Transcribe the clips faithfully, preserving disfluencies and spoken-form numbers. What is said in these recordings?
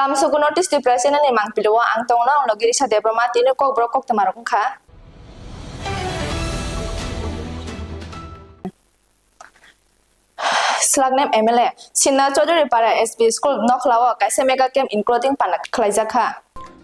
Amsogo notice Tripura channel ni mangpili o ang tongno ang logi Risa Debbarma tini kokborok koktwma rok wngkha. Slaknem M L A, Sinna Chaudhary Para S B School Nokhla o kaisa mega camp including panda khlaijakha.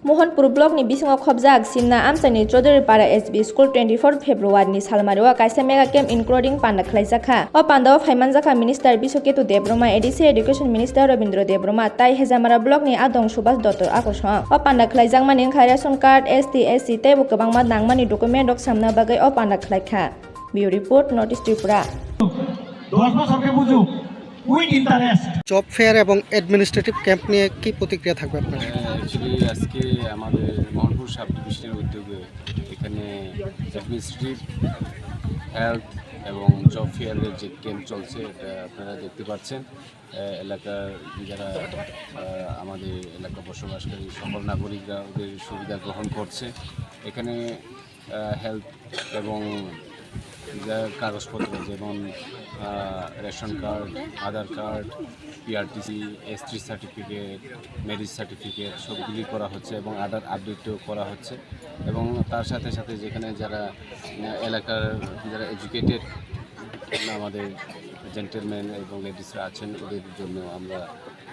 Mohanpur block ni bisingo khobjak Sinna amchaini Chaudhary Para S B School twenty four February ni salmari o kaisa mega camp including panda khlaijakha. O panda o phaimanjakha Minister Biswaketu Debbarma, A D C Education Minister Rabindra Debbarma, tai Hejamara block ni adong Subhas Dottor akosong. O panda khlaijakmani wngkha ration card, S T, S C tei bo kwbangma nangmani document rok samna bagwi o panda khlaikha. Bureau Report, North East Tripura. দশ বছরকে বুঝুক, with interest। Job fair এবং administrative camp নিয়ে কি প্রতিক্রিয়া থাকবে আপনার? অ্যাকচুয়ালি আজকে আমাদের মোহনপুর সাব ডিভিশনের উদ্যোগে এখানে অ্যাডমিনিস্ট্রেটিভ, হেলথ এবং জব ফেয়ারের যে ক্যাম্প চলছে, এটা আপনারা দেখতে পাচ্ছেন। আহ, এলাকার যারা, আহ, আমাদের এলাকা বসবাসকারী সকল নাগরিকরা ওদের সুবিধা গ্রহণ করছে। এখানে, আহ, হেলথ এবং যা কাগজপত্র, যেমন, ah, ration card, Aadhaar card, PRTC, ST certificate, marriage certificate সবগুলি করা হচ্ছে এবং আধার আপডেটও করা হচ্ছে। এবং তার সাথে সাথে যেখানে যারা, আহ, এলাকার যারা এডুকেটেড আমাদের জেন্টলম্যান এবং লেডিসরা আছেন, ওদের জন্য আমরা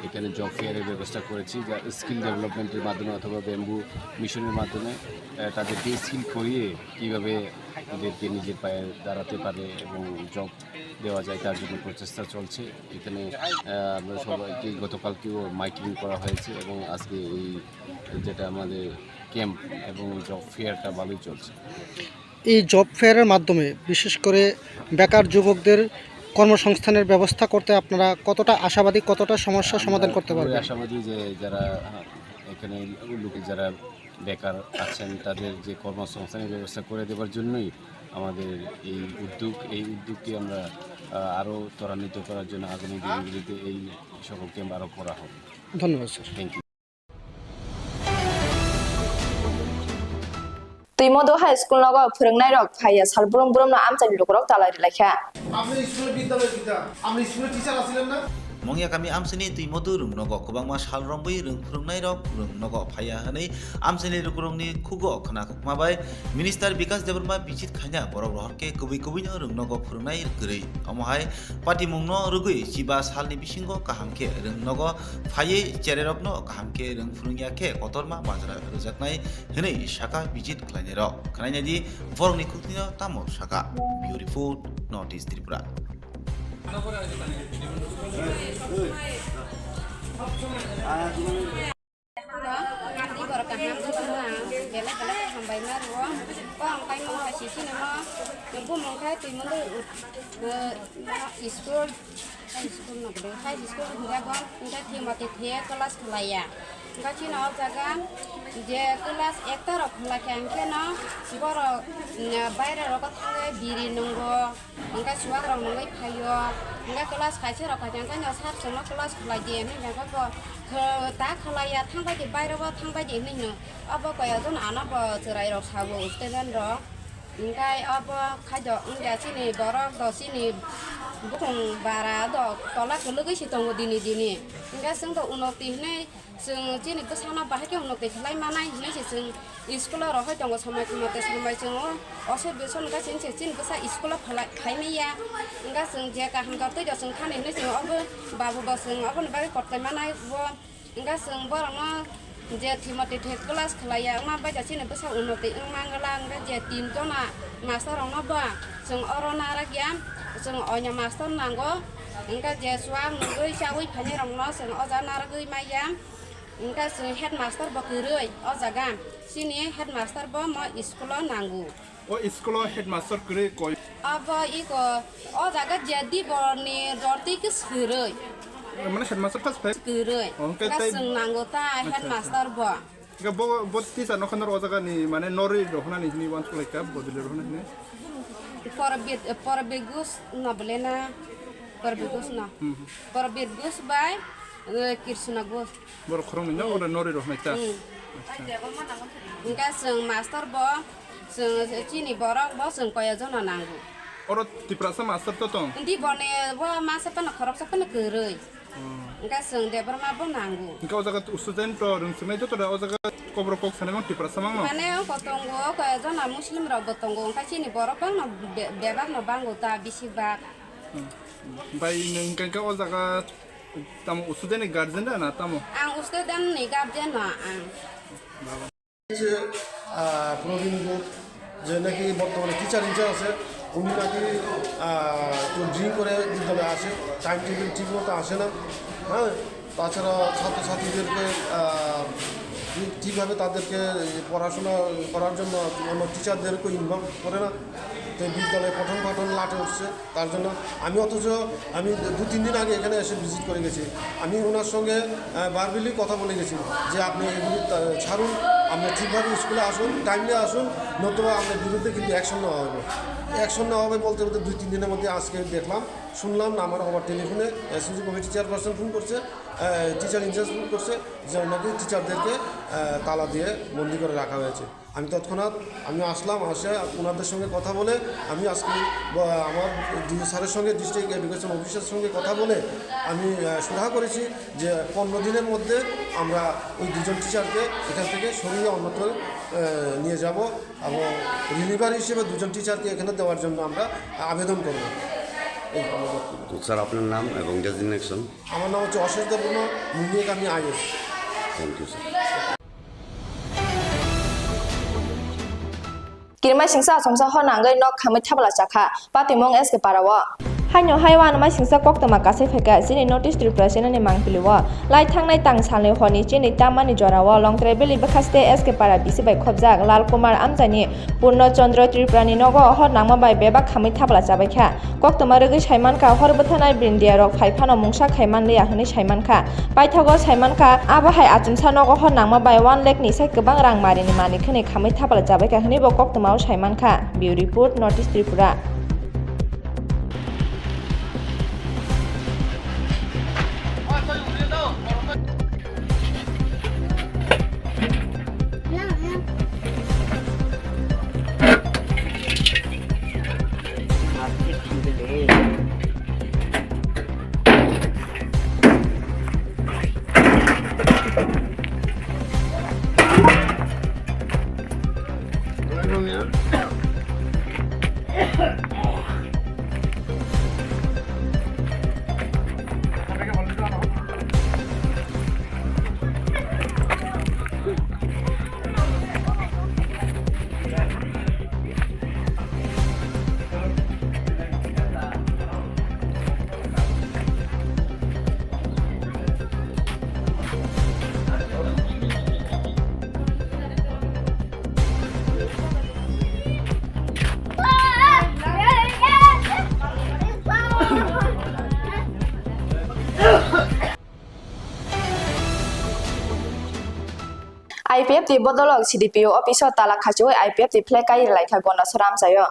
এখানে জব ফেয়ারের ব্যবস্থা করেছি, যা স্কিল ডেভেলপমেন্টের মাধ্যমে অথবা ব্যাম্বু মিশনের মাধ্যমে, আহ, তাদেরকে স্কিল করিয়ে কীভাবে ওদেরকে নিজের পায়ে দাঁড়াতে পারে এবং জব দেওয়া যায়, তার জন্য প্রচেষ্টা চলছে। এখানে, আহ, আমরা সবাইকে গতকালকেও মাইকিং করা হয়েছে এবং আজকে এই যেটা আমাদের ক্যাম্প এবং জব ফেয়ারটা ভালোই চলছে। এই জব ফেয়ারের মাধ্যমে বিশেষ করে বেকার যুবকদের কর্মসংস্থানের ব্যবস্থা করতে আপনারা কতটা আশাবাদী, কতটা সমস্যা আমরা সমাধান করতে খুবই পারবেন? আশাবাদী যে যারা, আহ, এখানে লোক যারা বেকার আছেন, তাদের যে কর্মসংস্থানের ব্যবস্থা করে দেওয়ার জন্যই আমাদের এই উদ্যোগ। এই উদ্যোগকে আমরা, আহ, আরও ত্বরান্বিত করার জন্য আগামী দিনগুলিতে এই সকল ক্যাম্প আরও করা হবে। ধন্যবাদ, sir. Thank you. Twimodo High School nogo phwrwngnairok phaiya sal brum brumno amchaini lukurok talai rwlaikha. আপনি স্কুলে বিদ্যালয়ে টিচার, আপনি স্কুলে টিচার আছিলেন না? Mongya kami amchaini Twimodo rwngnogo kwbangma sal romwi rwng phwrwngnairok rwngnogo phaiya hwnwi amchaini lukurokni khugo khna khukma bai Minister Bikas Debbarma visit khaina borok rohorkhe kubui kubuino rwngnogo phwrwngnai kwrwi. Omo hai patimungno rwgwi chiba salni bisingo kaham khe rwngnogo phaiwi chererokno kaham khe rwng phwrwngya khe kotorma majra rwjaknai hwnwi saka visit khlainairok. Khwnainadi borokni khuknino tamo saka. Bureau Report, North East Tripura. Borok kaham wngkha, belai belai hambai ma rwo. Kok kaimung hai sisini mo, bumung khai twi mungwi, eh, school. High school no bwlwi, high school hwnjago, hwnkhe thwimati thwiya class khlaiya. Hwnkhe chini o jaga je class ekta rok khlaikha, hwnkhe no borok, mm, baire rogo thangwi biri nwngo, hwnkhe chuwak rok nungwi phaio, hwnkhe class kaisa rok khaikha, hwnkhe no sir chwngno class khlai di hinwi hwnkhe bo, khe-, ta khlaiya, thangbai di, baire bo thangbai di hinwi hwno. Obo koi ekjon ano bo chwrai rok sabo, student rok. Hwnkhe obo khaito wngya chini borok do chini bukhung bara do tola kwlwgwi se tongo dini dini. Hwnkhe chwng do unoti hinwi chwng chini bwsano bahai khe unoti khlai manai hinwi se chwng school o rohoi tongo somoi mote somoi chwng o osuk bisuk hwnkhe chwng se chini bwsa school o phalai, phai manya. Hwnkhe chwng je kaham khe twi do chwng thani hinwi chwng obo babu bo chwng oboni bagwi koktoi manai bo. Hwnkhe chwng borokno je thwimoti thwi class khlaiya wngma bai da chini bwsa unoti wngma wngla, hwnkhe je tin jona master rokno ba chwng oro narakya, chwng oino master nango, hwnkhe je chuwak nugwi chaui phainai rokno chwng o jaga narwgwi maya, hwnkhe chwng headmaster bo kwrwi o jaga, chini headmaster bo mo school o nango. O school o headmaster kwrwi koi? Abo iko o jaga je diborni roti ke swrwi. Mane headmaster kha se phai? Kwrwi. Oh, hwnkhe tei chwng nango ta. Acha, acha. Headmaster bo. Hwnkhe bo, bo teacher no khana o jaga ni mane norwi rohornani hini uansuk lai kha, bodoli rohornani hini? Porobit, Porobit Gus no bole na? Porobit Gus no. Hmm. Porobit Gus bai, eh, Kirsuna Gus. Borok khoroknwi no oro norwi rok nai ta? Hmm. Acha. Hwnkhe chwng master bo, chwng chini borok bo chwng koi jono nango. Oro Tiprasa master to tong? Hindi boni bo masa phano khoroksa phano kwrwi. Hwnkhe chwng Debbarma bo nango. Hwnkhe o jaga student to rwng swmai joto da o jaga kobro kok sanai mang Tiprasa mang no? Mane oko tongo, koi jona Muslim rok bo tongo, hwnkhe chini borok bang no be-, bebak no bango ta bisi bak. Hmm. Bai nwng hwnkhe o jaga tamo student ni guardian da na tamo? Ang student ni guardian no ang. হচ্ছে, আহ, প্রবীণ গুহ, যে নাকি বর্তমানে teacher in charge আছে, উনি নাকি, আহ, একটু ড্রিঙ্ক করে বিদ্যালয়ে আসে, টাইম টেবিল ঠিক মতো আসে না, হ্যাঁ। তাছাড়া ছাত্রছাত্রীদেরকে, আহ, ঠিক-, ঠিকভাবে তাদেরকে এই পড়াশোনা করার জন্য অন্য টিচারদেরকে ইনভলভ করে না। তো বিদ্যালয়ে পঠন পাঠন লাটে উঠছে। তার জন্য আমি, অথচ আমি দু তিন দিন আগে এখানে এসে ভিজিট করে গেছি। আমি ওনার সঙ্গে, আহ, ভার্বালি কথা বলে গেছি যে আপনি এগুলি, আহ, ছাড়ুন, আপনি ঠিকভাবে স্কুলে আসুন, টাইমলি আসুন, নতুবা আপনার বিরুদ্ধে কিন্তু অ্যাকশন নেওয়া হবে। অ্যাকশন নেওয়া হবে বলতে বলতে দুই তিন দিনের মধ্যে আজকে দেখলাম, শুনলাম না, আমার আবার টেলিফোনে এসওসি কমিটি চেয়ারপারসন ফোন করছে, আহ, টিচার ইনচার্জ ফোন করছে যে নাকি টিচারদেরকে, আহ, তালা দিয়ে বন্দি করে রাখা হয়েছে। আমি তৎক্ষণাৎ আমি আসলাম, আসে ওনাদের সঙ্গে কথা বলে আমি আজকে ব-, আমার ডিও স্যারের সঙ্গে, ডিস্ট্রিক্ট এডুকেশন অফিসারের সঙ্গে কথা বলে আমি, আহ, সুরাহা করেছি যে পনেরো দিনের মধ্যে আমরা ওই দুজন টিচারকে এখান থেকে সরিয়ে অন্যত্র, আহ, নিয়ে যাব এবং রিলিভার হিসেবে দুজন টিচারকে এখানে দেওয়ার জন্য আমরা আবেদন করব। এই ধন্যবাদ। তো স্যার, আপনার নাম এবং ডেজিগনেশন? আমার নাম হচ্ছে Ashesh Debbarma, Muniakami IS. Thank you sir. Kirima singsa achomsa hor nangwi nok khamwi thabla chakha, patimung S K para o. Haino hai uanama singsa koktwma kasai phaikha chini North East Tripura channel ni mangpili o. Lai thangnai tang salni horni chini tamani jora o Longtrai Valley bwkha site S K para bisi bai khobjak Lal Kumar Amchaini Purno Chandra Tripura ni nogo hor nangma bai bebak khamwi thabla chabaikha. Koktwma rwgwi saimankha, hor bwtharnai brindia rok phai phano mungsa khai manliya hwnwi saimankha. Paithago saimankha, abo hai achomsa nogo hor nangma bai one lakh ni sai kwbang rang marini manik hwnwi khamwi thabla chabaikha hwnwi bo koktwmao saimankha. Bureau Report, North East Tripura. I P F T bodolok C D P O office o tala khachiwi I P F T flag kai rwlaikha Gondasora amchaio.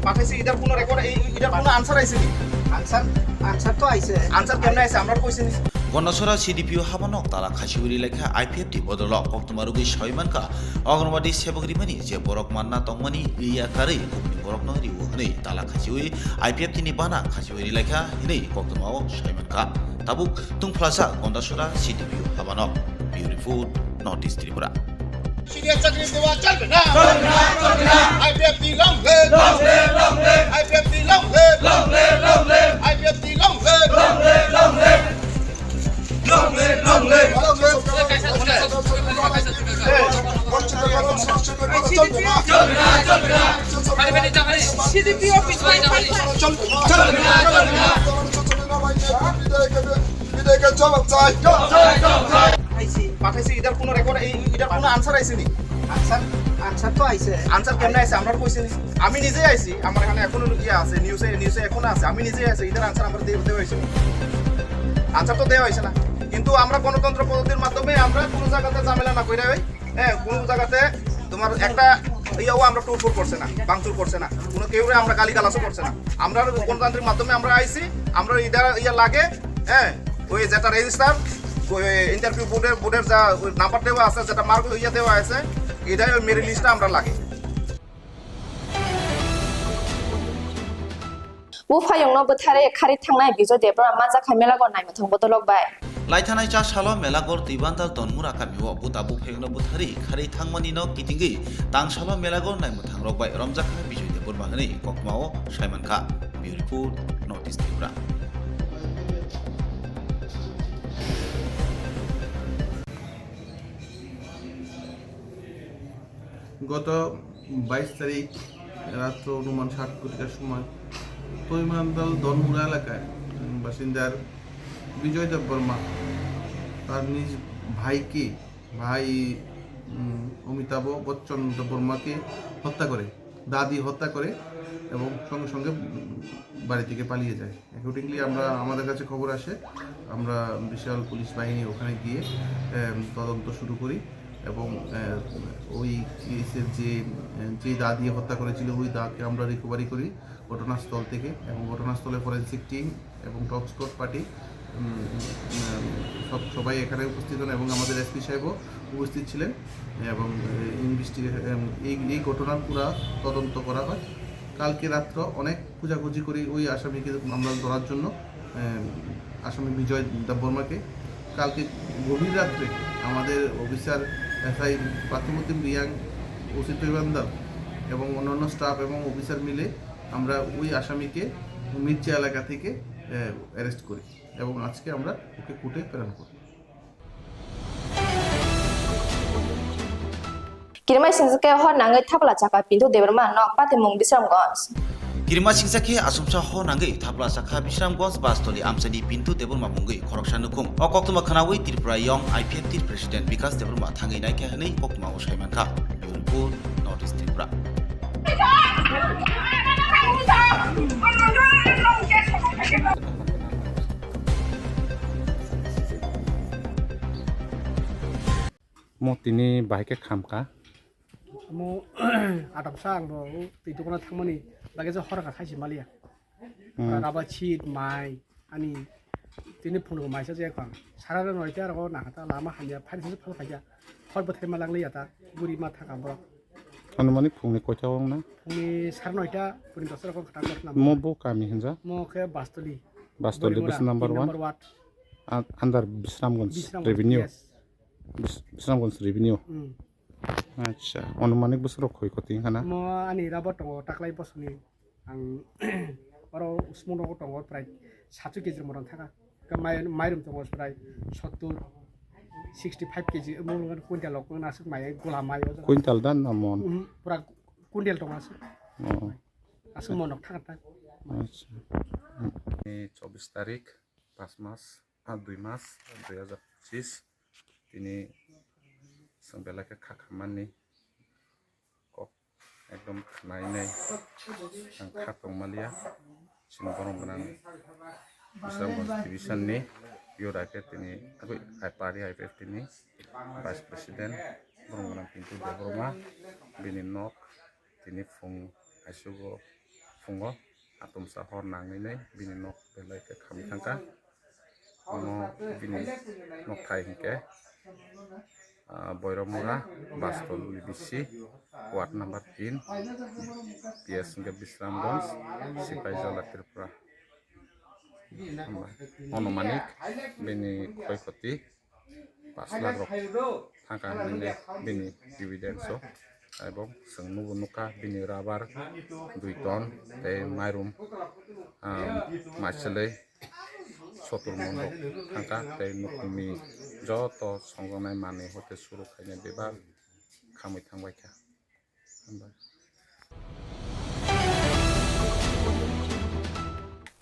Pathaisi, idar kuno record, ei, idar kuno answer aise ni? Answer, answer to aise. Answer kemne aise, amra to koise ni. Gondasora C D P O habanok tala khachiwi rwlaikha I P F T bodolok koktwma rwgwi sawi mankha Anganwadi sebok rimani je borok manna tongmani iya karwi kubuni borokno rio hwnwi tala khachiwi I P F T ni bana khachiwi rwlaikha hwnwi koktwmao sawi mankha. Tabuk tungphlasa Gondasora C D P O habanok. Bureau Report, North East Tripura. Senior চাকরি দেওয়া চলবে না। চলবে না, চলবে না। I P F T long live। Long live, long live। I P F T long live। Long live, long live। I P F T long live। Long live, long live। Long live, long live। চলবে না, চলবে না। সিডিপিও পিছনে যাবে। চলবে না, চলবে না। বিদায়কে জবাব চাই। আইসি, পাঠাইছি, এটার কোনো রেকর্ড, এই, এটার কোনো আনসার আইছে নি? আনসার, আনসার তো আইছে। আনসার কেমনে আইছে? আমরা কইছি নি? আমি নিজে আইছি, আমার এখানে এখনো ইয়ে আছে, নিউজে, নিউজে এখনো আছে। আমি নিজে আইছি, এটার আনসার আমরা দিয়ে দেওয়া হয়েছে। আনসার তো দেওয়া হয়েছে না, কিন্তু আমরা গণতন্ত্র পদ্ধতির মাধ্যমে আমরা কোনো জায়গাতে ঝামেলা না করে ওই, হ্যাঁ, কোনো জায়গাতে তোমার একটা ইয়াও আমরা টুরফুর করছে না, ভাঙচুর করছে না, কোনো কেউরে আমরা গালিগালাজও করছে না। আমরা গণতান্ত্রিক মাধ্যমে আমরা আইছি, আমরা এটা ইয়া লাগে, হ্যাঁ, ওই যেটা রেজিস্টার, ওই ইন্টারভিউ বোর্ডের, বোর্ডের যা ওই নাম্বার দেওয়া আছে, যেটা মার্ক ইয়ে দেওয়া আছে, এটাই ওই মেরিট লিস্টটা আমরা লাগে। Buphayungno bwtharwi kharwi thangnai Bijoy Debbarma manjakha Melago naimwthang bodolrok bai. Laithanai cha salo Melagor Twibandal Donmura kamio buta buphayungno bwtharwi kharwi thangmani no kitingwi tangsalo Melagor naimwthangrok bai romjakha Bijoy Debbarma hwnwi koktwmao saimankha. Bureau Report, North East Tripura. গত বাইশ তারিখ রাত্র অনুমান সাত কোটিকার সময় তৈমান্দাল দনমুড়া এলাকায়, উম, বাসিন্দার বিজয় দেববর্মা তার নিজ ভাইকে, ভাই, উম, অমিতাভ বচ্চন দেববর্মাকে হত্যা করে, দা দিয়ে হত্যা করে এবং সঙ্গে সঙ্গে, উম, বাড়ি থেকে পালিয়ে যায়। অ্যাকর্ডিংলি আমরা, আমাদের কাছে খবর আসে, আমরা বিশাল পুলিশ বাহিনী ওখানে গিয়ে, এম, তদন্ত শুরু করি এবং, এ, ওই কেসের যে, এ, যে দা দিয়ে হত্যা করেছিল, ওই দাকে আমরা রিকভারি করি ঘটনাস্থল থেকে এবং ঘটনাস্থলে ফরেন্সিক টিম এবং ডগ স্কোয়াড পার্টি, উম, উম, সব, সবাই এখানে উপস্থিত হন এবং আমাদের এসপি সাহেবও উপস্থিত ছিলেন এবং, এ, ইনভেস্টিগে-, এম, এই, এই ঘটনার পুরা তদন্ত করা হয়। কালকে রাত্র অনেক খোঁজাখুঁজি করি ওই আসামিকে আমরা ধরার জন্য, এম, আসামি বিজয় দেববর্মাকে। কালকে গভীর রাত্রে আমাদের অফিসার এসআই পাথরমুদ্দিন রিয়াং, ওসি তৈবান্দাল এবং অন্যান্য স্টাফ এবং অফিসার মিলে আমরা ওই আসামিকে মির্জা এলাকা থেকে, এ, অ্যারেস্ট করি এবং আজকে আমরা ওকে কোর্টে প্রেরণ করি। Kirimai singsa khe hor nangwi thapla chakha Pintu Debbarma nok patimung Bisramganj. Kirima singsa khe asumsa hor nangwi thapla chakha Bisramganj Bastoli amchaini Pintu Debbarma mungwi khoroksa nukhung. O koktwma khwnawi Tripura Young I P F T President Bikas Debbarma thangwi naikha hwnwi koktwmao saimankha. Bureau Report, North East Tripura. Mo tini bahai khe khamkha. Mo atamsa ang bo twi dukano thangmani bagwi je hor kha khaisi maliya. Hmm. Raba chit mai ani tini phunuk maisa je kha. Sara noita rogo nakha ta lama hamya phaini se phal khaja. Hor bwthai ma langliya ta guri ma thaka borok. Anumanik phungni koita wng na? Phungni sara noita, phungni dosta rogo khata gotna. Mo bo kami hinja? Mo khe Bastoli. Bastoli Borimura, bis number tin one? Number ward. An-, under Bisramganj Bisramganj, revenue? Yes. Bis-, Bisramganj revenue? Hmm. Acha, anumanik bwswk rok khoi koti wngkha na? Mo ani raba tongo taklai bosoni. Ang oro usmung rogo tongo prai satsho kg motom thaka. Ka mai-, mairum tongo prai sottur, sixty five kg, mo quintal rok wngna aswk mai gola mai o jaga. Quintal dan na mon? Mhm, pura quintal tongo aswk. Oh. Aswk monok thaka ta. Acha. Ni chobbish tarik, pas mas, ah, dui mas, dui hajar pochis. Tini chwng belai khe kha khammani kok ekdom khwnainai ang kha tongmaliya. Chini borok gwnang Bisramganj division ni youth I P F T ni, agwi, party I P F T ni vice president borok gwnang Pintu Debbarma, bini nok tini phung aisugo phungo atomsa hor nangwi nai bini nok belai khe khamwi thangkha. Omo bini nokthai hinkhe, ah, Boiromura, Bastoli bisi, ward number tin, P S hinkhe Bisramganj, Sipaijala, Tripura. Hamba, onumanik bini khoi khoti pas lakh rok thangkha hinwi bini evidence o. Ebong chwng nugo nukha bini rubber dui ton tei mairum, ah, maichwlwi sottur mon rok thangkha tei nukhungni joto songjaknai manwi hoite suru khainai bebak khamwi thangbaikha.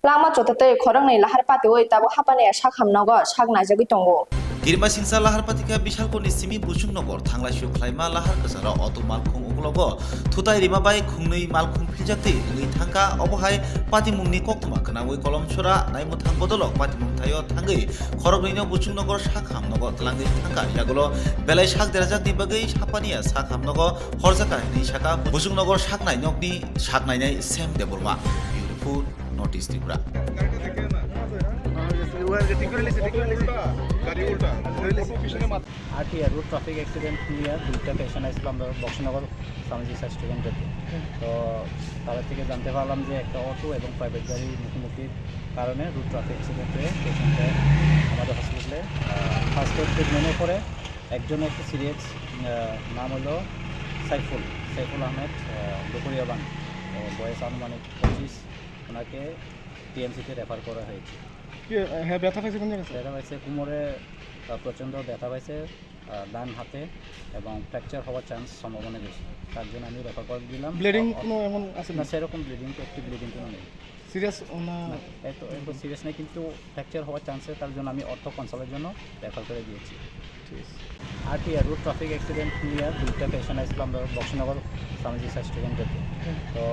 Lama chototwi khoroknwi lahar patiwi tabuk hapani sak hamnogo sak naijagwi tongo. Kirima singsa lahar patikha Bisalpurni simi Busung Nogor thanglai sui khlaima lahar kwcharo auto malkhung uklogo thutai rima bai khungnwi malkhung philjaktwi wngwi thangkha. Obo hai patimungni koktwma khwnawi kolom sora naimwthang bodolok patimung thaio thangwi khoroknwino Busung Nogor sak hamnogo twlangwi thangkha. Yagulo belai sak derajakni bagwi hapani sak hamnogo horjakha hinwi sakha Busung Nogor saknai nokni saknainai Sam Debbarma. Bureau Report, North East Tripura. RTR road traffic accident নিয়ে দুইটা পেশেন্ট আসছিল আমরা বক্সনগর সামজি স্বাস্থ্য কেন্দ্রেতে। তো তাদের থেকে জানতে পারলাম যে একটা অটো এবং প্রাইভেট গাড়ির মুখোমুখির কারণে রোড ট্রাফিক অ্যাক্সিডেন্ট হয়ে পেশেন্টটা আমাদের হসপিটালে ফার্স্ট এড ট্রিটমেন্টের পরে একজন একটু সিরিয়াস, নাম হলো সাইফুল, সাইফুল আহমেদ, আহ, দুপুরিয়াবান, আহ, বয়স আনুমানিক পঁচিশ। ওনাকে টিএমসিতে রেফার করা হয়েছে। কি, আহ, হ্যাঁ, ব্যথা পাইছে কোন জায়গায়, স্যার? ব্যথা পাইছে কোমরে, আহ, প্রচণ্ড ব্যথা পাইছে, আহ, ডান হাতে, এবং ফ্র্যাকচার হওয়ার চান্স সম্ভাবনা বেশি। তার জন্য আমি রেফার করে দিলাম। ব্লিডিং অ-, অ-, কোনো এমন আছে না, না? সেরকম ব্লিডিং, একটি ব্লিডিং কোনো নেই। সিরিয়াস না? না, এত, এত সিরিয়াস নেই, কিন্তু ফ্র্যাকচার হওয়ার চান্সে তার জন্য আমি অর্থো কনসাল্টের জন্য রেফার করে দিয়েছি। ঠিক আছে। আরটিআর রোড ট্রাফিক অ্যাক্সিডেন্ট নিয়ে দুইটা পেশেন্ট আসছিল আমরা বক্সনগর সামজি স্বাস্থ্য কেন্দ্রেতে। হুম। তো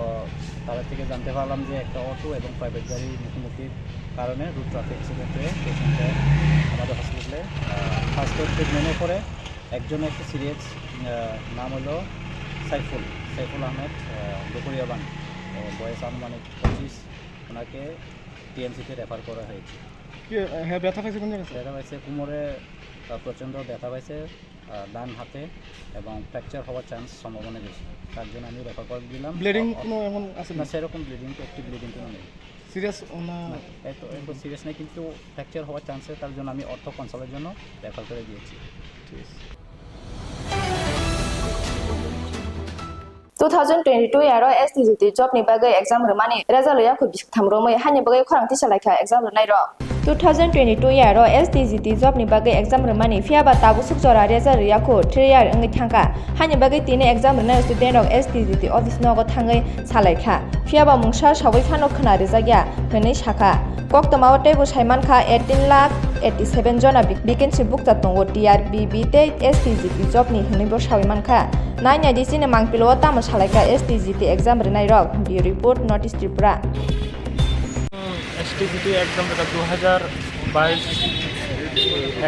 তাদের থেকে জানতে পারলাম যে একটা অটো এবং প্রাইভেট গাড়ির মুখোমুখির কারণে রোড ট্রাফিক অ্যাক্সিডেন্ট হয়ে পেশেন্টটা আমাদের হসপিটালে, আহ, ফার্স্ট এড ট্রিটমেন্টের পরে একজন একটু সিরিয়াস, আহ, নাম হলো সাইফুল, সাইফুল আহমেদ, আহ, দুপুরিয়াবান, আহ, বয়স আনুমানিক পঁচিশ। ওনাকে টিএমসিতে রেফার করা হয়েছে। কি, আহ, হ্যাঁ, ব্যথা পাইছে কোন জায়গায়, স্যার? ব্যথা পাইছে কোমরে, আহ, প্রচণ্ড ব্যথা পাইছে, আহ, ডান হাতে, এবং ফ্র্যাকচার হওয়ার চান্স সম্ভাবনা বেশি। তার জন্য আমি রেফার করে দিলাম। ব্লিডিং অ-, অ-, কোনো এমন আছে না, না? সেরকম ব্লিডিং, একটি ব্লিডিং কোনো নেই। সিরিয়াস না? না, এত, এত সিরিয়াস নেই, কিন্তু ফ্র্যাকচার হওয়ার চান্সে তার জন্য আমি অর্থো কনসাল্টের জন্য রেফার করে দিয়েছি। ঠিক আছে। Two thousand twenty-two yaro S T G T job ni bagwi exam rwmani result rwya khu bisingtham romwi haini bagwi khorang tisa laikha exam rwnai rok. Two thousand twenty-two yaro S T G T job ni bagwi exam rwmani, phiya ba tabuk suk jora result rwya khu three year wngwi thangkha. Haini bagwi tini exam rwnai student rok S T G T office nogo thangwi salaikha, phiya ba mungsa saui phano khwna rijakya hwnwi sakha. Koktwmao teibo saimankha eighteen lakh eighty seven jona vacancy bukcha tongo T R B B tei S T G T job ni hwnwibo saui mankha. Nai naidi chini mangpilio tamo salaikha S T G T exam rwnairok. Bureau Report, North East Tripura. S T G T exam rwjak dui hajar bais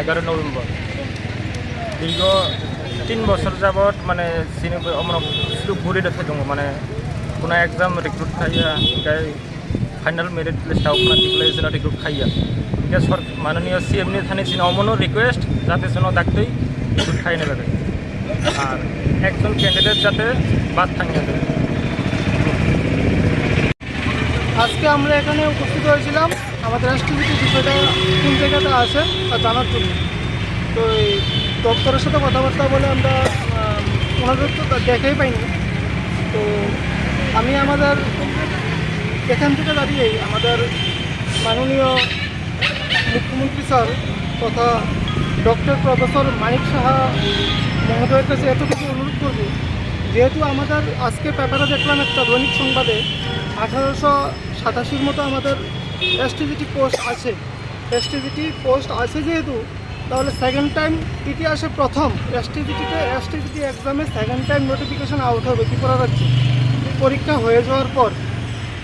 egaro November. Dirgo tin bosor jabot mane chini omorok sulu guri de thaitongo, mane kuna exam recruit khaiya, hinkhe final merit list o kuna declaration recruit khaiya. Hinkhe sor-, mananiya C M ni thani chini omono request jate chwngno daktwi recruit khaina bagwi. Ar ekjon candidate jate bad thangya. আজকে আমরা এখানে উপস্থিত হয়েছিলাম আমাদের এসটিজিটি বিষয়টা কোন জায়গাতে আছে তা জানার জন্য। তো এই দপ্তরের সাথে কথাবার্তা বলে আমরা, আহ, ওনাদের তো দে-, দেখেই পাইনি। তো আমি আমাদের এখান থেকে দাঁড়িয়েই আমাদের মাননীয় মুখ্যমন্ত্রী স্যার তথা ডক্টর প্রফেসর মানিক সাহা মহোদয়ের কাছে এতটুকু অনুরোধ করব, যেহেতু আমাদের আজকে পেপারে দেখলাম একটা দৈনিক সংবাদে আঠারোশো সাতাশির মতো আমাদের এসটিজিটি পোস্ট আছে, এসটিজিটি পোস্ট আছে যেহেতু, তাহলে সেকেন্ড টাইম ইতিহাসে প্রথম এসটিজিটিতে, এসটিজিটি এক্সামে সেকেন্ড টাইম নোটিফিকেশন আউট হবে ত্রিপুরা রাজ্যে পরীক্ষা হয়ে যাওয়ার পর।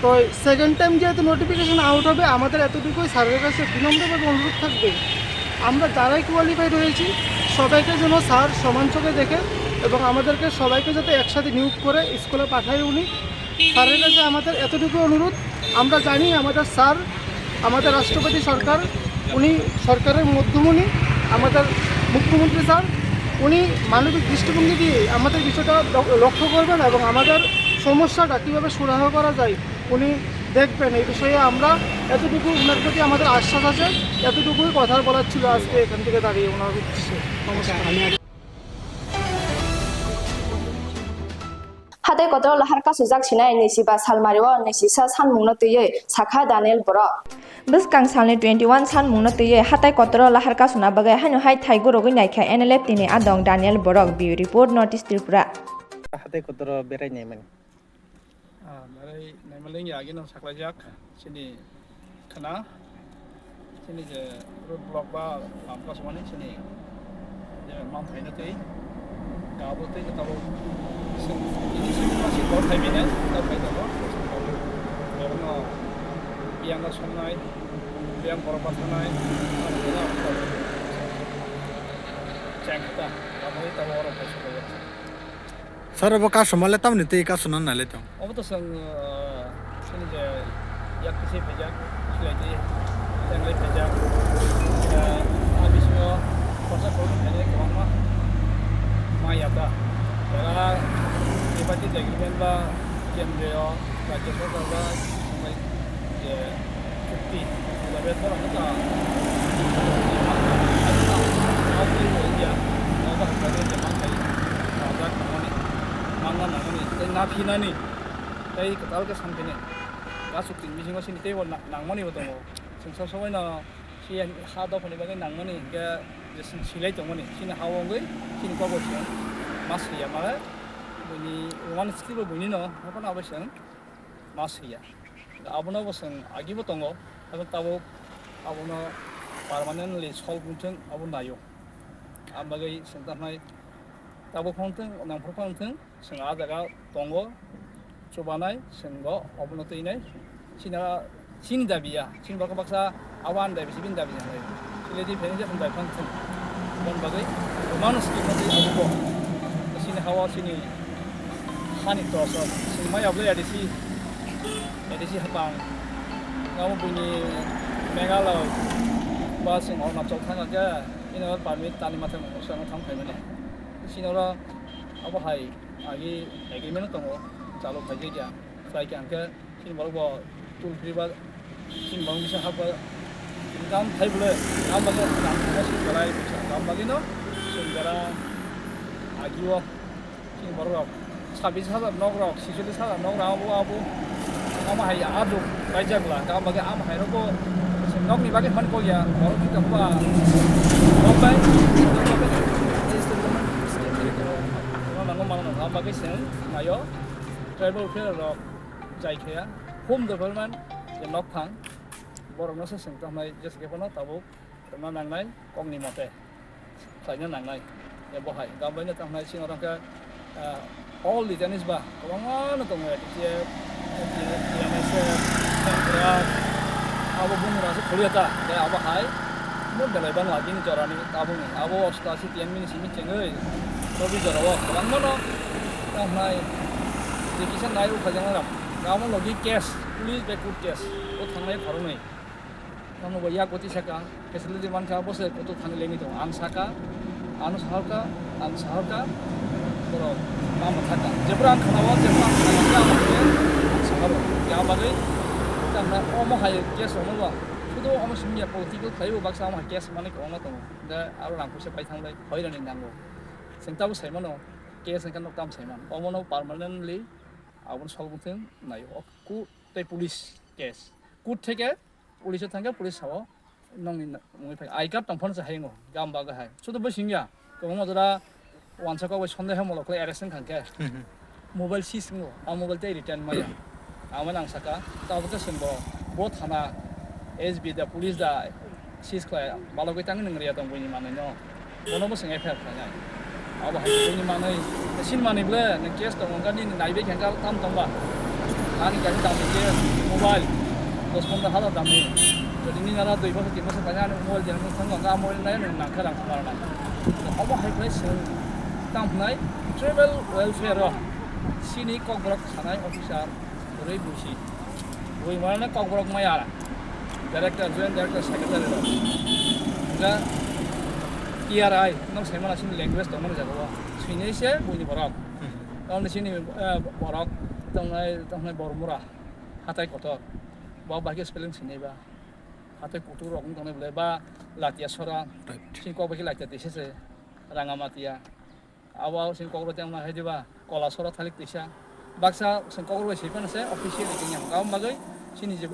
তো সেকেন্ড টাইম যেহেতু নোটিফিকেশন আউট হবে, আমাদের এতটুকুই স্যারের কাছে বিনম্রভাবে অনুরোধ থাকবে, আমরা যারাই কোয়ালিফাইড হয়েছি সবাইকে যেন স্যার সমান চোখে দেখে এবং আমাদেরকে সবাইকে যাতে একসাথে নিয়োগ করে স্কুলে পাঠায় উনি। স্যারের কাছে আমাদের এতটুকু অনুরোধ, আমরা জানি আমাদের স্যার, আমাদের রাষ্ট্রপতি সরকার, উনি সরকারের মধ্যমণি, আমাদের মুখ্যমন্ত্রী স্যার, উনি মানবিক দৃষ্টিভঙ্গি দিয়ে আমাদের বিষয়টা ল-, লক্ষ্য করবেন এবং আমাদের সমস্যাটা কীভাবে সুরাহা করা যায় উনি দেখবেন। এই বিষয়ে আমরা এতটুকু ওনার প্রতি আমাদের আশ্বাস আছে, এতটুকুই কথা বলার ছিল আজকে এখান থেকে দাঁড়িয়ে ওনার উদ্দেশ্যে। নমস্কার। Hatai kotor lahar kasujak sinai nisiba salmario nisisa sanmungno twiwi sakha Daniel borok. Bwskang salni twenty one sanmungno twiwi hatai kotoro lahar kasuna bagwi haino hai thai gurugwi naikha N L F T ni adong Daniel borok. Bureau Report, North East Tripura. Hatai kotoro berai naimani. Ah, berai naimani ya agino saklaijak. Chini khna, chini je road block ba lam kasumani chini je manthaino twi, kabo twi khe tabuk chini chini masi bor thaibini, tabuk khe tabuk. Abono biyang no songnai, biyang borok bathanai, cheng khe ta, abo twi tabuk oro kaisa kaiyak. Sir, abo kasumale tamni twi kasuna nai le tong? Obo to chwng, ah, chini je yak kisi phaijak, silai twi tenglai phaijak. Ah, a bisingo khorsa khoroknwi phainai kwbangma. Maya ta, era tripartite agreement ba kendriyo rajya sarkar ba je chukti, eba bethor ano ta, India, nogo hambai je manthai, rajak nangmani, manna nangmani, tei naphinani, tei kwtal khe sanphini, ga chukti bisingo sini teibo na-, nangmani bo tongo. Chwng sob somai no si ha dophani bagwi nangmani hinkhe je chwng silai tongmani, chini ha wngwi chini kok bai chwng ma swiya male, buini Roman script bo buini no, haphano abo chwng ma swiya. Abono bo chwng agibo tongo, haphano tabuk abono permanently solve wngthwng abo naio. Ang bagwi chwng tamo tabuk phano wngthwng, nangphuru phano wngthwng. Chwng ah jaga tongo, chubanai, chwng bo obono twinai. Chini, chini dabi ya, chini borok baksa abo ani dabi se bini dabi ya. Chini di pheni je chwng bai phang thwng. Bon bagwi, mano siki phang thwng obo. Chini hawa, chini hani toso, chini maya bwlai A D C, A D C hapang. Abo buini Meghalaya ba chwng Arunachal thang khe, ino permit tani mathang, chwng thang phaimani. Chini oro abo hai. Agi agreement tongo, chalo khaijak ya, khlai khe ang khe chini borok bo toll free ba chini borok bisa hap ba income thai bole, ang bagwi rang kok sing belai, ang bagwi no sing bera agi o chini borok rok sabis hajar nok rok, sicholish hajar nok rok abo, abo, amo hai ado kaijak la, ang bagwi amo hai rok bo nok ni bagwi phani kok ya, borok ni tong ba, nok bai, nok bai, Ano nango mano nango, ang bagwi chwng naio, tribal welfare rok jai khaya, home development je nok thang, borokno se chwng tamo nai, jesa khe phano tabuk rwna nangnai, kokni mote khlaina nangnai, je bo hai, gamblaino tamo nai, chini oro khe, ah, all the Chinese ba, kwbangma no tongo, T T F, T M S F, Sangkrak, abo bumungrok se khulio ta, je abo hai, mo belai bang lagi ni jorani, tabukni, abo osto asi T N mini simi chengwi, tobi jorao kwbangma no, tamo nai, je kisa nai ukhajak nai ram, abo logi case, police bai court case, o thangnai khoroknwi. Tamo bo yak boti saka, facility mankha, bo se kotor thani lengwi tongo. Ang saka, ano saharka, ang saharka, borok tamo thaka. Jepra ang khanao, jepra ang khanao, ang saka bo. Ya bagwi, tamo omo hai case rokno bo. Sudu omo simi ya political khlaiwi baksa omo hai case manwi kwbangma tongo. Da aro rang puisa pai thanglai, hoirani nango. Chwng tamo saimano, case wngkha nok tamo saiman. Omono permanently, abono solve wngthwng naio. O ku tei police case. Court theke police o thangkhe police sao nongni na-, mungwi phai. I card tongphano se hayungo, gam bagwi hai. Sudu bo singya, kwbangma jora wansa kok bai sondeho molo khlai arrest wngkha khe. Mobile seize wngo, a mobile tei return maya. Amo nang saka, tabuk khe chwng bo, bo thana, S B da, police da, seize khlai, balogwi tangwi nwng riya tong buini manwino. Bono bo chwng F I R khlainai. Abo hai buini manwi, chini manwi ble, nwng case tongo, wngkha nini naibe khe wngkha tam tongba. Ani gari damni je mobile, dos pondro hazar damni. Jodi nini nara dui bosor, tin bosor khlainai ani mobile je nwng thangkha, wngkha mobile nai nwng nangkha rang khumar nai. Obo hai khlai chwng tamo hwnai tribal welfare o chini kokborok sanai officer rwi buisi. Bui mane kokborok maya. Director, joint director, secretary rok. Ga T R I, no sai mana sini language tong mana jago. Sini se buini borok. Tong sini, eh, borok, tong nai, tong nai Bormura. Hatai kotor. Bo bahai spelling sini ba. Hatai kutu rok tong nai ba Latia sora. Right. Sini kok bahai Latia tise se. Rangamatia. Abo chini kokborok tei wngma hai diba, kola sora thalik twisa. Baksa chwng kokborok bai swi phano se officially tini ang. Aboni bagwi chini je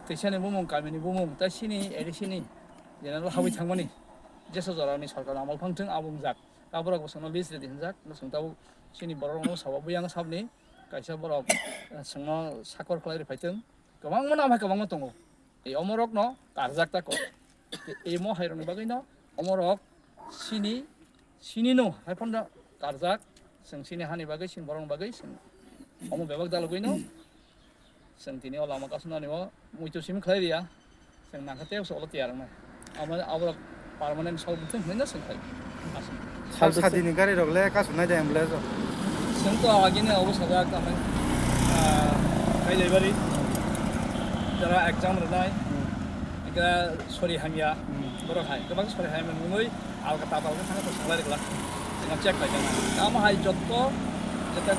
twisa ni bumung, kami ni bumung, tei chini A D C ni general habwi thangmani jesa jora ni sarkar amal phang thwng abo wngjak. Aborok bo chwngno list redi hwnjak, no chwng tabuk chini borok rokno sabo buyang sabni kaisa borok, eh, chwngno sakor khlai rw phai thwng. Kwbangma no amhai kwbangma tongo. Tei omorokno karjak tako. Tei imo hairokni bagwino omorok sini, sinino hai phano karjak, chwng sini hani bagwi, sini borokni bagwi, chwng omo bebak dalogwino chwng tini o lama kasonani o muitu simi khlai riya, chwng nangkha tei ulo tiyar wngnai. Amo aborok permanent solve wngthung hinwi no chwng khai. Aswk. Sal sadini gari rok le kasu nai de ambulance rok. Chwng to agini obo sajak tamo, ah, Kailabari jara exam rwnai, hmm, ekra sori hamya, hmm, borok hai kwbang sori hamya nungwi alka tabal khe thangna to sanglai rwla. Ma check khlai jana. Amo hai jotto jeta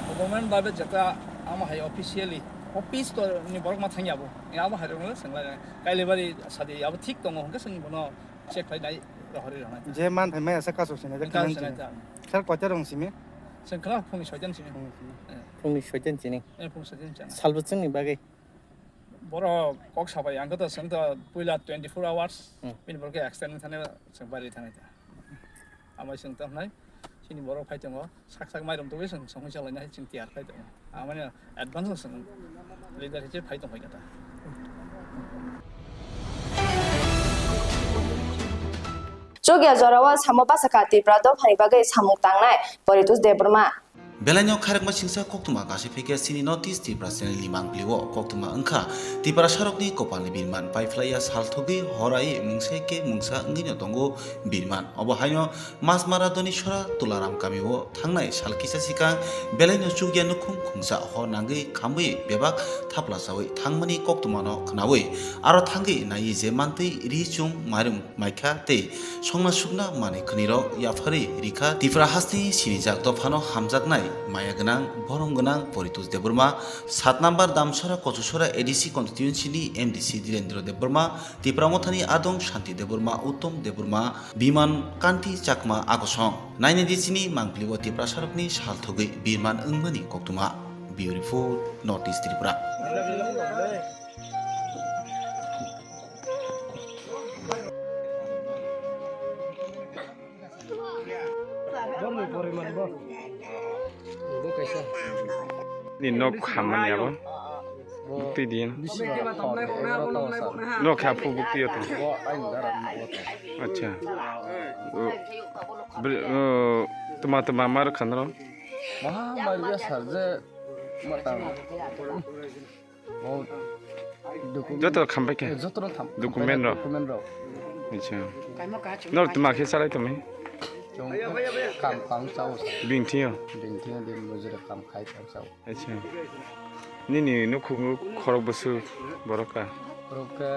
government babe jeta amo hai officially office to ni borok ma thangya bo. Amo hai rokno swnglai Kailebari sadi abo thik tongo hwnkhe swng bono check khlai nai rohori rwnai. Je man thai maya sa kaso sini, je Kaso kanang sini sini. ta. Sir, koita rong simi? Sengkla phungni soitan sini. Phungni simi. Eh, Phungni soitan sini. eh, phung soitan chana. Salbo chwngni bagwi. Boro kok sabai ang to sengto puila twenty four hours. Hmm. Bini borok extend thane seng bari thane ta. Amai seng to hnai. Sini borok phai tongo. Sak sak mairum tugwi seng song chalai nai sing tiar phai tongo. Amani advance seng leader hiche phai tong phai kata. Chukya jorao samo bwsakha Tripura dophani bagwi samung tangnai Poritos Debbarma. Belaino khairokma singsa koktwma kaisa phikya chini North East Tripura channel ni mangpili o koktwma wngkha Tiprasarokni kopalni birman paiphlaiya sal thogwi horai mungsa khe mungsa wngwino tongo birman. Obo haino Masmara Donisora Tularam kamio thangnai sal kisa sikang belaino chukya nukhung khungsa hor nangwi khamwi bebak thaplasawi thangmani koktwmano khnawi aro thangwi naiwi je mantwi ri chung mairum maikha tei songna sukna manwi khwnirok yapharwi rikha Tipra hasteni sinijak dophano hamjaknai maya gwnang borom gwnang Poritos Debbarma, sat number Damsora Kochusora A D C constituency ni M D C Dhirendra Debbarma, Tipra Mothani Adong Shanti Debbarma, Uttom Debbarma, Biman Kanti Chakma Agosong. Naina di chini mangpili o Tiprasarokni sal thogwi birman wngmani koktwma. Bureau Report, North East Tripura. Ni nok khamani abo. Bukti din. Nok kha phu bukti yato. Acha. O, bri-, o, tuma tuma mar khanro. Maha mar ya sar je matang. Joto khambai khe? Eh, joto no tham-, Document rok? Document rok. Acha. Nor tuma khe salai tumi? Chwng kam, kam chao sa. Bini thio? Bini thio din mujura kam khai kam chao. Acha. Nini nukhungo khorok bwswk borok ka? Borok khe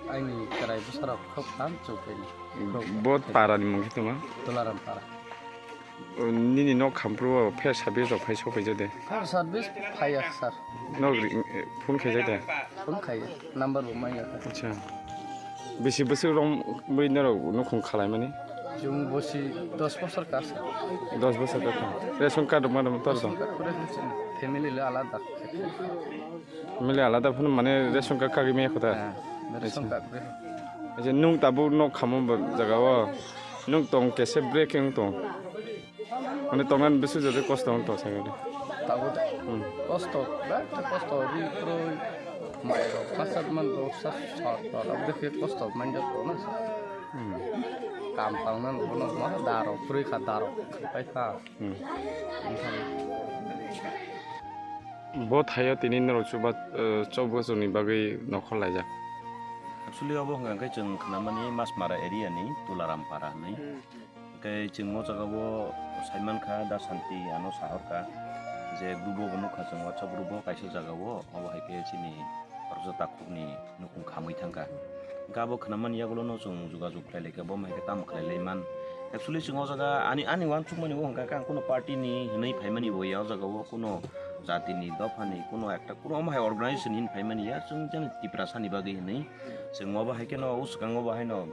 aini chwrai bwsarok khorok tham chukeni. Bo para ni mung khe tuma? Tularam para. O, nini nok khampru o fire service rok phai sokphaijak de? Fire service phaiya, sir. Nok ri-, phone khaijak de? Phone khai, number bo manya. Acha. Bisi bwswk rom bwi norok nukhung khalaimani? Chwng bosi dos bosor ka, sir. Dos bosor ka kha. Ration card rok ma dam tor dong? Ration card kore family le alada. Family alada phano mane ration card kagwi maya kho ta? Ha, ration card kore. Acha, nwng tabuk nok khamo jaga o nwng tong kese break wng tong. Mane tongnani bisi jodi kosto wng tong sakhe. Tabuk Hmm. kosto, birat kosto, ri kroi, mai rok, khasat man rok, sa, sa, sa, rok dekhe kosto man jak tong na. Hmm. Kam tang nan bono ma da rok, kroi kha da rok, kai kha. Hmm. Bo thaio tini norok chuba, eh, chobwsongni bagwi nokhor laijak. Actually, obo hwnka khe chwng khnamani Masmara area ni Tularam para hinwi. Hwnkhe chwng o jaga o saimankha, Da Santi ano sahorkha je group o bo nukha chwng WhatsApp group o kaisa jaga o, obo hai khe chini Rwchap takhukni nukhung khamwi thangkha. Hwnkhe abo khnamani yagulono chwng jogajog khlai laikha, bo hai khe tamo khlai lai man. Actually chwng o jaga ani, ani uansukmani o hwnkha khe ang kuno party ni hinwi phaimani bo ya, o jaga o kuno jatini, dophani, kuno ekta, kuno omo hai organization hin phaimani ya, chwng jani Tiprasa ni bagwi hinwi. Chwng obo hai kheno o swkango bo haino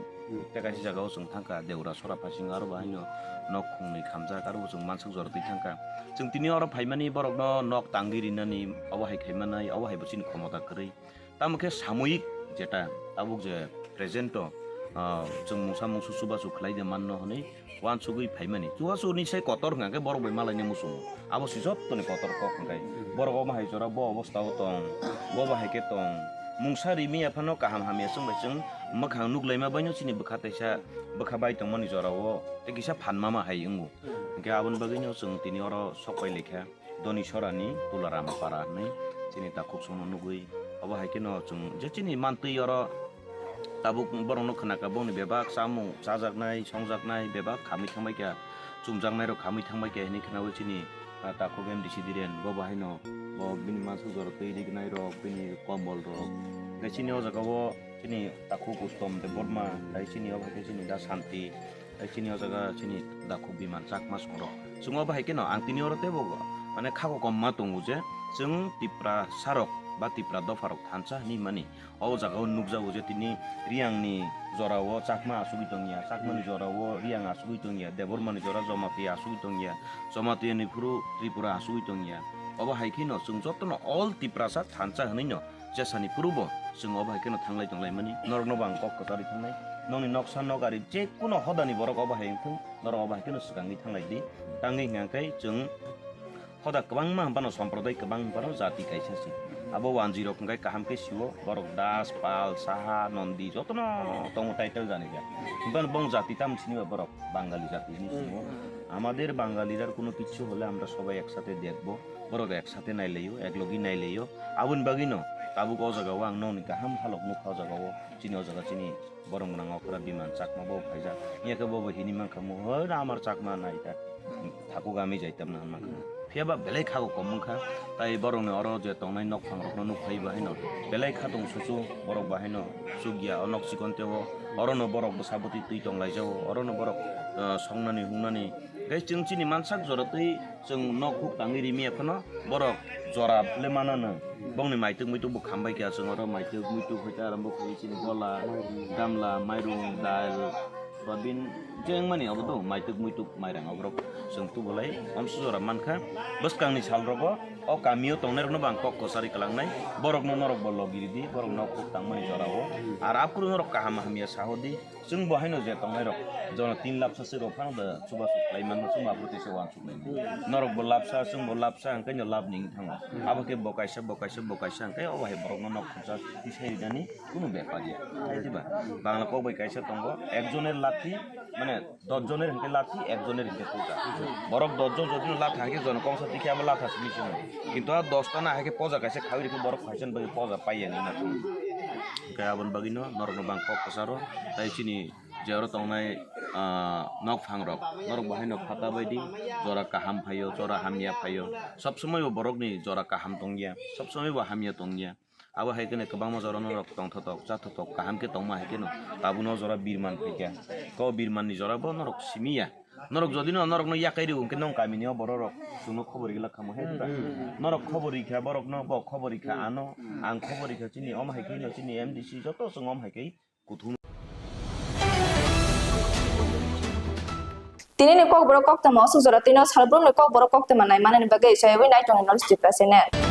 tei kaisa jaga o chwng thangkha Deura Sora Phasing aro bo haino nok khungnwi khamjak aro bo chwng mansuk jora twi thangkha. Chwng tini oro phaimani borokno nok tangwi rinani obo hai khaimanai, obo hai bo chini khomota kwrwi. Tamo khe samoyik jeta tabuk je present o, ah, chwng mungsa mungsu chubachu khlai de manno hwnwi uansugwi phaimani. Chubachu ni sai kotor hwnkha khe borok bai malaini muchungo. Abo se jottoni kotor kok hwnkhe. Borok omo hai jora bo obostha o tong, bo bo hai khe tong. Mungsa rimi ya phano kaham hamya chwng bai chwng mwkhang nuklaima baino chini bwkha taisa bwkha bai tongmani jora o tei kisa phan mama hai wngo. Hwnkhe aboni bagwino chwng tini oro sok pai laikha. Donisorani Tularam para hinwi chini takhuk songno nugwi, obo hai kheno chwng je chini mantwi oro tabuk borokno khnakha, boni bebak chamung chajaknai, songjaknai, bebak khamwi thangbaikha, chumjaknairok khamwi thangbaikha hinwi khnaui chini, ah, takhuk M D C Dhiren, bo bo haino bo bini mansuk jora twi rignairok, bini kombolrok, tei chini o jaga o chini takhuk Uttom Debbarma, tei chini obo hai khe chini Da Santi, Chini o jaga chini dakhuk biman Chakma songrok. Chwng o bahai kheno ang tini oro teibo mane khago komma tongo je chwng Tiprasarok ba Tipra dopharok thansa hinwi mani. O jaga o nukjago je tini Riyangni jora o Chakma asugwi tongya, Chakmani jora o Riyang asugwi tongya, Debbarmani jora Jamatia asugwi tongya, Jamatiani phuru Tripura asugwi tongya. Obo hai kheno chwng jotono all Tiprasa thansa hinwi no jesani phuru bo chwng obo hai kheno thanglai tonglaimani. Norokno bo ang kok kwcharwi thangnai. Nokni noksa nok ari je kuno hodani borok obo hai wngthung, norok obo hai kheno swkangwi thanglai di. Tangwi hwnkha khe chwng hoda kwbangma hwnphano, somprodai kwbang hwnphano jati kaisa se. Abo wanjwi rok hwnkhe kaham khe sio, borok Das, Pal, Saha, Nondi jotono tongo title jani jak. Hwnphano bong jati tam siniba borok Bangali jati hinwi sio. আমাদের বাঙালির আর কোনো কিচ্ছু হলে আমরা সবাই একসাথে দেখবো, borok eksathai nailaio, eklogi nailaio. Aboni bagwino tabuk o jagao ang nokni kaham halok nukha o jagao. Chini o jaga chini borok gwnang okra biman Chakma bo phaijak. Hwnkhe bobo hini mankha mo, "Hoi, amar Chakma nai ta." Thaku gami jaitam na mankha. Phiya ba belai khago kom wngkha. Tai borokni oro je tongnai nokphang rokno nukphai bo haino belai khatong susu borok bo haino chukya o nok chikon teo. Orono borok bwsa bwtwi twi tonglaijao. Orono borok, ah, songnani hungnani. Tei chwng chini mansak jora twi chwng nok huk tangwi rimi ya phano borok jora le manano. Bongni maitwk muitwk bo khambai kha, chwng oro maitwk muitwk hoite arombo khlai chini gola, gamla, mairung, dal, ba bin jengmani obo do maitwk muitwk mairang oborok chwng tubolai omsu jora mankha. Bwskangni salrogo o kamio tongnairokno bo ang kok kwcharwi kwlangnai, borokno norok bo logi ridi, borok nok huk tangmani jorao. Ar aphuru norok kaham hamya sahodi, chwng bo haino je tongnairok, jono tin lapsa se rok phano da chubachu khlai manma, chwng aphuru tei se uansuk. Norok bo lapsa, chwng bo lapsa, hwnkhe no lab ning thango. Abo khe bo kaisa, bo kaisa, bo kaisa, hwnkhe obo hai borokno nok khumsa tisai rinani kunu bepar ya. Diba? Bangla kok bai kaisa tongo, ekjoner lathi, mane, dos joner hwnkhe lathi, ekjoner hwnkhe poja. Borok dos jon jodi no latha hwnkhe jono kongsa tikhe abo latha simi simi. Kintu a dos ta na hwnkhe poja kaisa khawi rikhe borok phaisa ni bagwi poja paiya ni na thung. Hwnkhe aboni bagwino norokno bang kok kwcharo, tai chini je oro tongnai, ah, nokphangrok, norok bo haino khata bai di, jora kaham phaio, jora hamya phaio. Sob somoi bo borokni jora kaham tongya, sob somoi bo hamya tongya. Abo hai kheno kwbangma jora norok tongthotok, chathotok, kaham khe tongma hai kheno tabukno jora birman phaikha. Ko birmanni jora bo norok simiya. Norok jodi no norokno yakai rw hwnkhe nong kamini o bororok chwngno khobor rwgwlak khamu he diba? Norok khobor rikha borokno, bo khobor rikha ano, ang khobor rikha chini, omo hai kheno chini M D C joto chwng omo hai khe. Tini ni kokborok koktwma aswk jora twi no salbrumni kokborok koktwma nai manani bagwi chaywi nai tongo North Tripura channel.